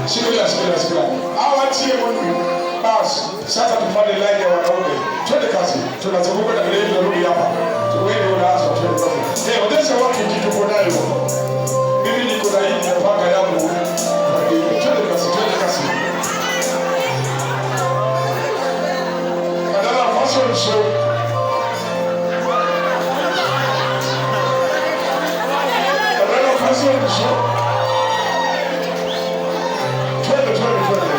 Shikilia, shikilia, shikilia. Hawa achie Mungu. Basi, sasa tufanye line ya wanaume. Twende kazi. Tunazunguka na vile tunarudi hapa. Wewe unaanza, twende kazi. Eh, onyesha watu kitu uko nayo. Mimi niko na hii panga yangu. Twende kazi, twende kazi. Badala fashion show. Badala fashion show. Twende, twende, twende.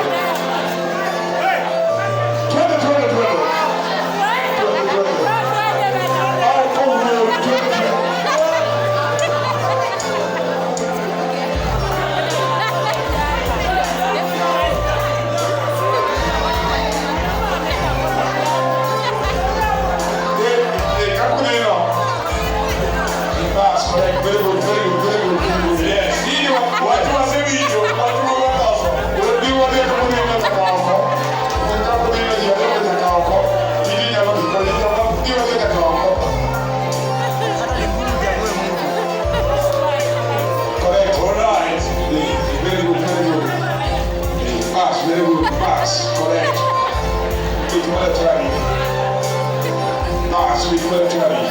Twende, twende, twende. Twende, twende. Au, kom, twende, twende. Eh, eh, kakuneno. Bas, correct. Very good, very good, very good, very good. Yes. Hii Watu wasewinjo, watu moloso. Di wadhi kakuneno nyaka oko. Kakuneno ji ariyo nyaka oko. Tiji nyalo dhi koni joma di wadhi nyaka oko. Correct. All right. Very good, very good. Pass, very good. Pass, correct. Wait, military. Pass with military.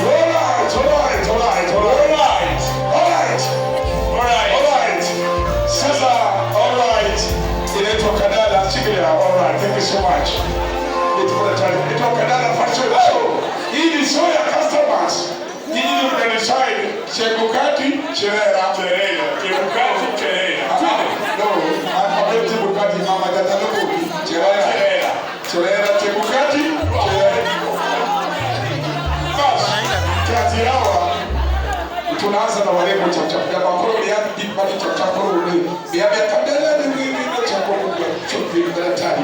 All right, all right, all right, all All right. right. All right. All right. All right. Sasa, all right. Inaitwa Kadala. Shikilia. All right. Thank you so much. It's military. Inaitwa Kadala Fashion Show. Hii ni show ya customers. Nyinyi mna decide Chebukati, Cherera. Cherera. Chebukati, Cherera. No, I'm Chebukati, Mama Jataluku. Cherera. Cherera. Cherera, Chebukati, Cherera. Bas, kati hawa tunaanza na warembo chap chap. Ya makoro ya bali chap chap koro ni. Ya ya kadala ni ni ni chap chap chap.